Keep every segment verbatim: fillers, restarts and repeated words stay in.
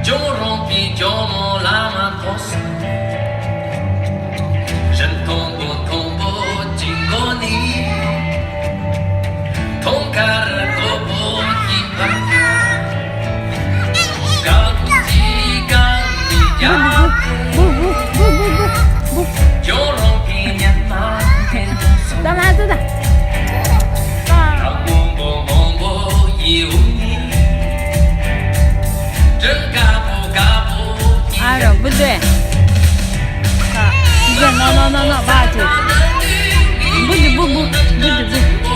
ལྗོན་རོང་གི་ཇོ་མོ་བླ་མ་ཐོབ་སོང་། རིན་མཐོང་པོ་མཐོང་པོ་གཅིག་མགོ་ནི། མཐོང་དཀར་མགོ་པོ་གཅིག་བར་ཁ། གང་གཅིག་གང་གཅིག་རྒྱ། ཇོ་རོང་གི་ཉི་མ་དེ་ད་ལ་ད་ད། ཨ་རོ་བུ་དེ། ཨ། བུ་དེ་ནོ་ནོ་ནོ་ནོ་བ་ཅེ། བུ་དེ་བུ་བུ་བུ་དེ་བུ།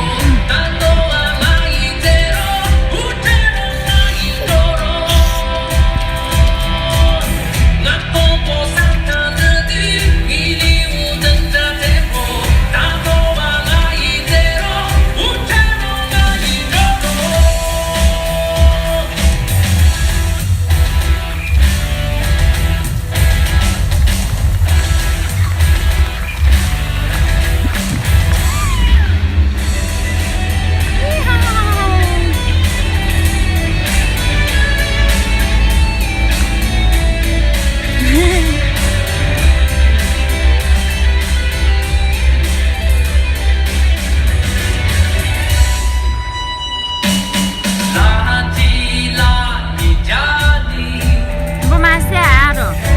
བུ་མ་ཟེར་ཨ་རོ། བུ་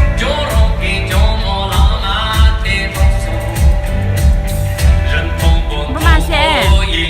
མ་ཟེར། ཨ་ཡ་ཡ།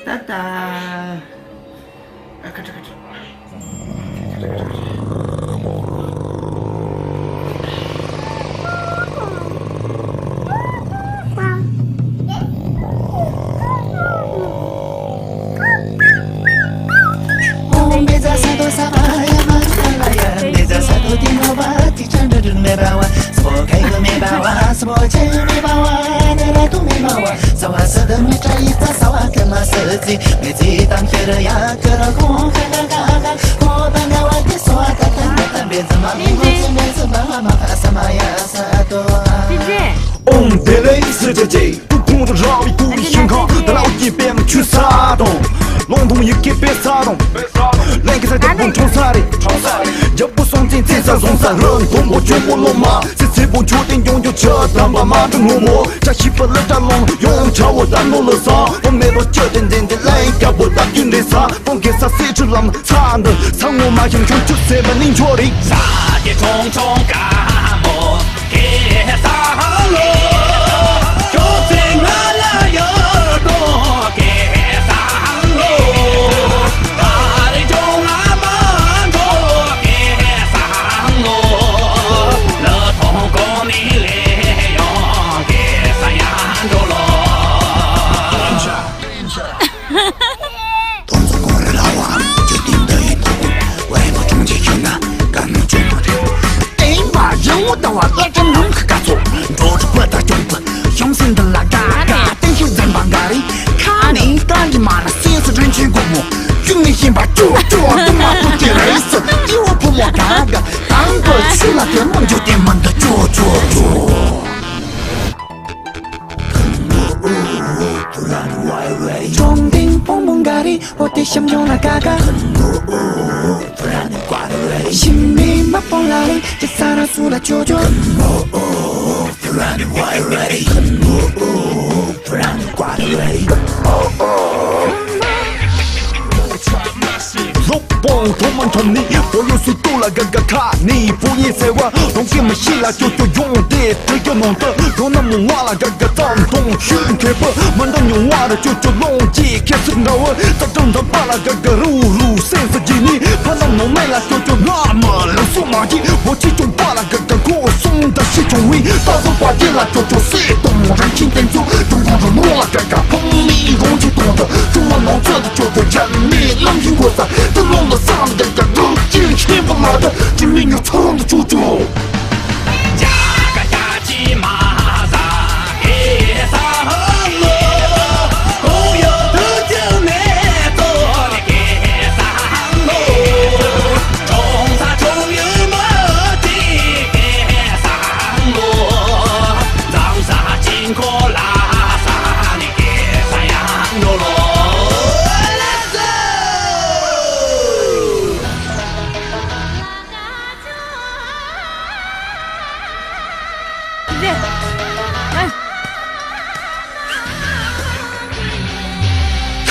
ད་ད། ཨ་ཁ་ཁ་ཁ། ཨོཾ་བདེ་ལེགས་སུ་ཅི་ཅི། ཐུགས་ཕུང་དུ་རག་པའི་སྐུ་ཡི་ཞིང་ཁམས། ད་ལའོ་སྐྱེས་པའི་མ་ཆུ་ས་དང་། ལོང་ཐུང་ཡི་སྐྱེས་པའི་ས་དང་། ལན་གྱི་ས་རྒྱལ་པོ་འཁྲུངས་ས་རེད། རྒྱལ་པོ་སྲོང་བཙན་འཚེ་ས་བཟུང་ས་རི། མཐོན་པོ་ཆོས་པོ་སློབ་མ། སྲིད་སྲིད་པོ་མཆོད་རྟེན་སྐྱོང་རྒྱུ་ཆུ་དམ་པ་མ་གྲུ་སྔོན་མོ། བཀྲ་ཤིས་པ་ལ་བཀྲ་ལོང་ཡོང་བྱ་བོ་ལྟར་ནོར་ལ་བཟང་། བོ་མེད་པ་སྤྱོད་དེ་འཛིན་དེ་ལ་ཡིན། རྒྱལ་པོ་ལྟ་རྒྱུ་འདྲེ་ས། བོ་གེ་ས་སྲིད་ཆུ་ལམ་ས་འདི། ས་ངོ་མ་ཤིང་ཆུང་ཆུ་སེ་བ་ནི་འཆོར་རིགས། ས་གི་ཆུང་ཆུང་དཀར་མོ། ཐོང་ཚོ་ཀོང་རི་ལ་བ། ཇོ་ཏིང་འདི་ཡིན་ཐོག་བའི་མོ་ཅུང་ཅིག་ཤོད་ན་དཀའ་མོ་ཅུང་མོ་རེད། ཨེ་མ་ཡང་མོ་ད་བ་ལ་ཅང་ནང་གི་ཀ་ཚོ། འགྲོ་དྲུག་པ་ད་ཅུང་པ། ཤོང་སེམས་འདི་ལ་དགའ་དགའ་བསྟན་ཤུགས་འཛིན་པ་འགའ་རེ། ཁ་ནས་ཏང་གི་མ་ན་སེ་སུ་དྲན་ཆེན་གོ་མོ། ནི་ཤིང་པ་ཅོ་ཅོ་དུ་མ་བུ་ཏི་རེས་སི་ཏི་བ་བུ་མོ་ག་ག་དང་པོ་ཆུ་ལ་དེ་མོ་འཇུ་དེ་མ་འདི་ཅོ་ཅོ་ཅོ། ཅོང་ཏིང་པོང་པོང་ག་རི་འོ་དེ་ཤམ་ཅོང་ལ་ག་ག་ཤིང་མི་མ་པོ་ལ་རི་ཅི་ས་ར་སུ་ལ་ཅོ་ཅོ། ལོག་པོང་ཐོག་མ་འཐོམ་ནི་བོ་ཡོ་སུ་ཏོ་ལ་ག་ག་ཁ་ནི་བོ་ཡེ་ཟེར་བ་རོང་སྐྱེ་མི་ཤི་ལ་ཅོ་ཅོ་ཡོང་དེ་དྲི་ཅོ་ནོང་ཏོ་ཡོང་ན་མོ་ང་ལ་ག་ག་ཙམ་གཏོང་ཤུལ་མཁས་པ་མ་འདྲ་མྱོང་བ་ར་ཅོ་ཅོ་ལོང་ཅི་ཁེ་སི་འདྲ་བ་ཙག་ཙག་འདྲ་པ་ལ་ག་ག་རུ་རུ་སེམས་སུ་ཇི་ནི་ཕ་ན་ནོ་མེ་ལ་ཅོ་ཅོ་ང་མ་ལུ་སུ་མ་ཇི་བོ་ཅི་ཅོང་པ་ལ་ག་ག་ཁོ་སོང་ད་ཤི་ཅོང་བི་ད་སོ་པ་ཇི་ལ་ཅོ་ཅོ་སེ་གཏོང་རང་ཁྱིམ་སྟེང་ཚོ་ཅོང་ཁོང་རུ་མོ་ལ་ག་ག་ཕང་མི་རོང་ཅི་གཏོང་ད་ཅོང་བ་ནོ་ཚོ་ད་ཅོ་ཅོ་ཇ་ནི་ལམ་ཁྱིམ་གོ་ས་ད་ལོང་ད་སང་ད་ག་ག་ཅི་ཆེན་པོ་ལ་ད་ཅི་མི་ཉོ་ཚོང་ད་ཅོ་ཅོ།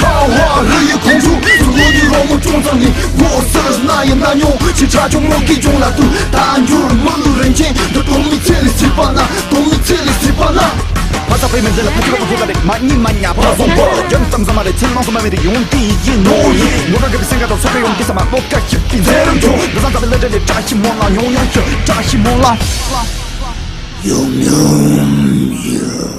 ཁ་བ་རི་ཡི་ཁོང་ཚོ་ལོ་ནི་རོ་མོ་ཅུང་ཙམ་ནི་མགོ་སར་ན་ཡི་ན་ཉོ་ཅི་ཆ་ཆུང་མོ་གི་ཅུང་ལ་ཏུ་ད་འགྱུར་མི་ལུ་རིན་ཆེན་འདི་གཏོང་མི་ཚེ་ལི་སྲིད་པ་ན་གཏོང་མི་ཚེ་ལི་སྲིད་པ་ན། ཕ་ས་པའི་མི་ཚེ་ལ་ཕ་ཆུ་བ་ཕོ་ཁ་རེ་མ་གཉིས་མ་ཉ་ཕ་སོང་པོ་ཡོན་ཙམ་ཙམ་མ་རེ་ཚེ་ལོངས་སུ་མ་མི་རེ་ཡོང་དེ་ཡི་ནོ་ཡི་ངོ་རང་གི་སེང་ག་དང་སོ་པའི་ཡོང་གི་ས་མ་ལོ་ཀ་ཞིབ་པའི་མཛད་རིམ་ཆུང་འདི་ས་ཙམ་པའི་ལ་འདྲེ་ལས་བཀྲ་ཤིས་མོ་ལ་ཡོང་ཡོང་ཤོད་བཀྲ་ཤིས་མོ་ལ་ཡོང་ཡོང་ཡོད།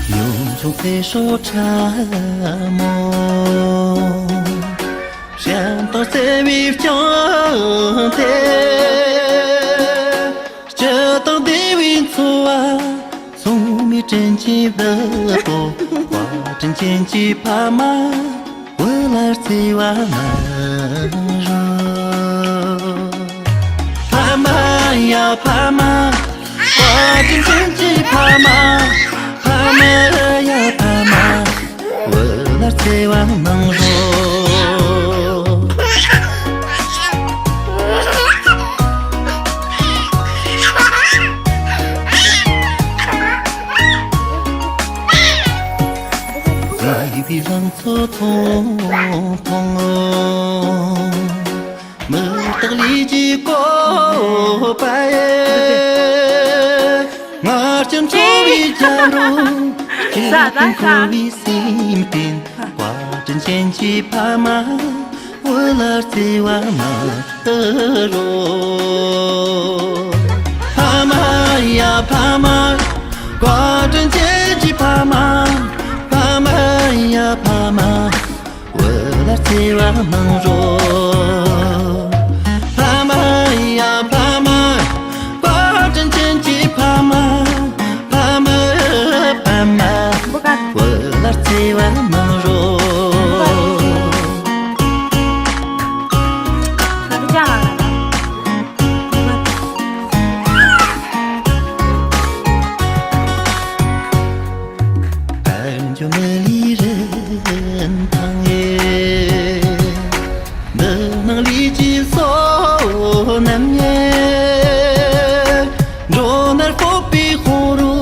ཡོངས་ཆོག་ཚེ་སྲོག་ཕྲ་མོ། ཞབས་ཏོག་བརྩེ་བའི་སྐྱོན་དེ། སྤྱི་དང་སྡེ་བའི་འཚོ་བ། སྲུང་མའི་དྲིན་གྱིས་བདག་པོ། བཀའ་དྲིན་ཅན་གྱི་ཕ་མ། བུ་ལ་བརྩེ་བ་མ་རོལ། ཕ་མ་ཡ་ཕ་མ། བཀའ་དྲིན་ཅན་གྱི་ཕ་མ། ཕ་མ་ཡ་ཕ་མ། བུ་ལ་བརྩེ་བ་མང་རོ། བཟའ་བའི་ལང་ཚོ་ཐུང་ཐུང་། མི་རྟག་ལུས་ཀྱི་བཀོད་པ་ཡི། ངར་སྐྱོམ་འཚོ་བའི་རྒྱབ་རོ། སྐྱིད་སྡུག་འཁོར་བའི་སེམས་རྟེན། བཀའ་དྲིན་ཅན་གྱི་ཕ་མ། བུ་ལ་བརྩེ་བ་མ་རོལ། ཕ་མ་ཡ་ཕ་མ། བཀའ་དྲིན་ཅན་གྱི་ཕ་མ། ཕ་མ་ཡ་ཕ་མ། བུ་ལ་བརྩེ་བ་མང་རོ། ཕ་མ་ཡ་ཕ་མ། བཀའ་དྲིན་ཅན་གྱི་ཕ་མ། ཕ་མ་ཕ་མ། བུ་ལ་བརྩེ་བ་མང་རོ། ཨ་འཇོ་མི་ལི་རིན་ཐང་ཡེ། འདི་ནང་ལི་ཅི་སོ་ནམ་ཡེ། འགྲོ་ནར་སྤོབས་པའི་ཧོ་རུ།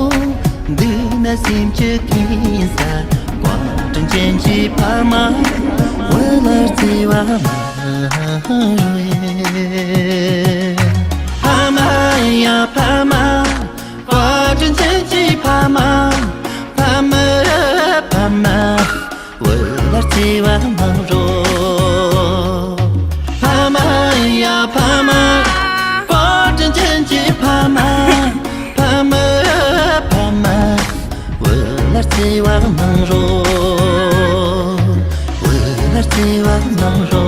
འདི་ན་སེམས་ཀྱི་ཀིན་ས། བཀའ་དྲིན་ཅན་གྱི་ཕ་མ། བུ་ལ་བརྩེ་བ་མ་རོལ། ཕ་མ་ཡ་ཕ་མ། བཀའ་དྲིན་ཅན་གྱི་ཕ་མ། ཕ་མ་ཕ་མ། བུ་ལ་བརྩེ་བ་མང་རོ། ཕ་མ་ཡ་ཕ་མ། བཀའ་དྲིན་ཅན་གྱི་ཕ་མ། ཕ་མ་ཕ་མ། བུ་ལ་བརྩེ་བ་མང་རོ། བུ་ལ་བརྩེ་བ་མང་རོ།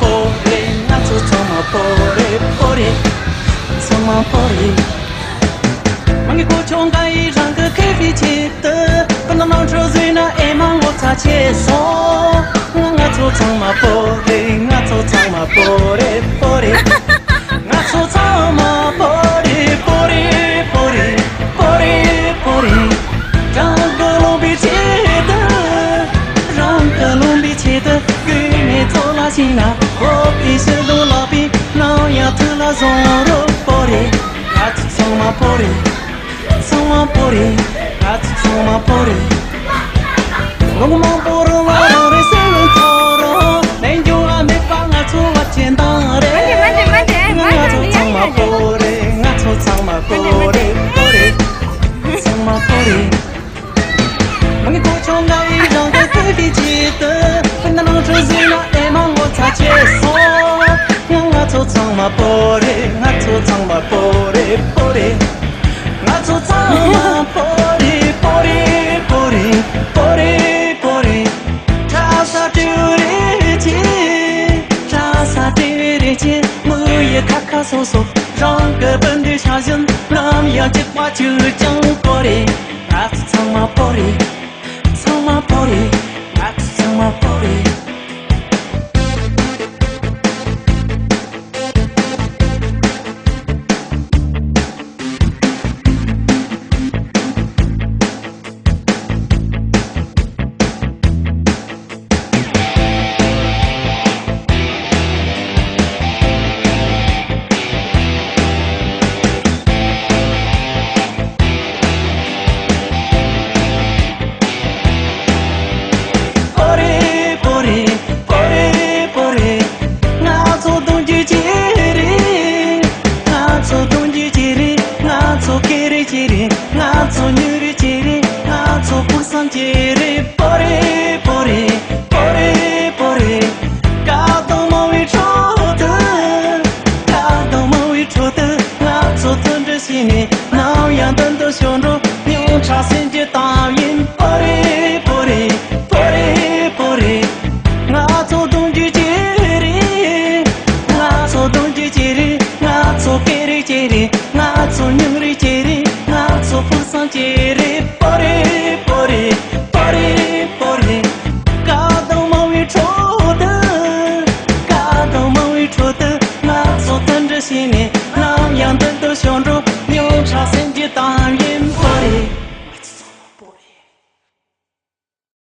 པོ་རེད། ང་ཚོ་ཚང་མ་པོ་རེད། པོ་རེད། ཚང་མ་པོ་རེད། མ་ངའི་གོ་ཆུང་འགའ་ཡིས་རང་གི་ཁེ་ཕིའི་ཆེད་དུ། སྤུན་ཟླ་ནང་ཁྲོད་བཟོས་ན་ཨེ་མ་ངོ་ཚ་ཆེ་སོང་། ང་ཚོ་ཚང་མ་པོ་རེད། ང་ཚོ་ཚང་མ་པོ་རེད། པོ་རེད། ང་ཚོ་ཚང་མ་པོ་རེད། པོ་རེད། པོ་རེད། པོ་རེད། པོ་རེད། རང་གི་ལུང་པའི་ཆེད་དུ། རང་གི་ལུང་པའི་ཆེད་དུ། སྐུད་མེད་ཚོ་ལ་ཕྱིན་ན། འོ་པའི་ཕྱིར་དུ་ལག་པའི་ནང་ཡང་ཐུག་ལ་བཟུང་རོགས། པོ་རེད། ང་ཚོ་ཚང་མ་པོ་རེད། ཚང་མ་པོ་རེད། ང་ཚོ་ཚང་མ་པོ་རེད། ལོ་མང་པོ་རིང་ལ་རང་རེ་སེམས་ཚོར་རོགས། ལན་རྒྱུ་བ་མེད་པ་ང་ཚོ་བར་གྱི་འདང་རེད། ང་ཚོ་ཚང་མ་པོ་རེད། ང་ཚོ་ཚང་མ་པོ་རེད། པོ་རེད། ཚང་མ་པོ་རེད། མ་ངའི་གོ་ཆུང་འགའ་ཡིས་རང་གི་ཁེ་ཕིའི་ཆེད་དུ། སྤུན་ཟླ་ནང་ཁྲོད་བཟོས་ན་ཨེ་མ་ངོ་ཚ་ཆེ་སོང་། ང་ང་ཚོ་ཚང་མ་པོ་རེད། ང་ཚོ་ཚང་མ་པོ་རེད། པོ་རེད། ང་ཚོ་ཚང་མ་པོ་རེད། པོ་རེད། པོ་རེད། པོ་རེད། པོ་རེད། གྲྭ་ས་སྤྲེའུ་རེད་ཅེས། གྲྭ་ས་སྤྲེའུ་རེད་ཅེས། མི་ཡི་ཁ་ཁ་སོ་སོ། རང་གི་སྤུན་ཟླའི་ཆ་བཞིན། ནམ་ཡང་གཅིག་པ་གཅིག་རྐྱང་པོ་རེད། ང་ཚོ་ཚང་མ་པོ་རེད། ཚང་མ་པོ་རེད། ང་ཚོ་ཚང་མ་པོ་རེད། པོ་རེད། པོ་རེད། པོ་རེད། པོ་རེད། ང་ཚོ་གདུང་རྒྱུད་གཅིག་རེད། ང་ཚོ་གདུང་རྒྱུད་གཅིག་རེད། ང་ཚོ་སྐད་རིགས་གཅིག་རེད། ང་ཚོ་མྱི་རིགས་གཅིག་རེད། ང་ཚོ་ཕུགས་བསམ་གཅིག་རེད། པོ་རེད། པོ་རེད། པོ་རེད། པོ་རེད། དཀའ་སྡུག་མང་བའི་ཁྲོད་དུ། དཀའ་སྡུག་མང་བའི་ཁྲོད་དུ། ང་ཚོ་མཐུན་སྒྲིལ་བྱས་ནས། ནམ་ཡང་མདུན་དུ་ཕྱོགས་འགྲོ། སྙིང་ཁྲག་སེམས་ཀྱི་གཏམ་ཡིན། པོ་རེད། པོ་རེད། པོ་རེད། པོ་རེད། ང་ཚོ་གདུང་རྒྱུད་གཅིག་རེད། ང་ཚོ་གདུང་རྒྱུད་གཅིག་རེད། ང་ཚོ་སྐད་རིགས་གཅིག་རེད། ང་ཚོ་མྱི་རིགས་གཅིག་རེད། ང་ཚོ་ཕུགས་བསམ་གཅིག་རེད།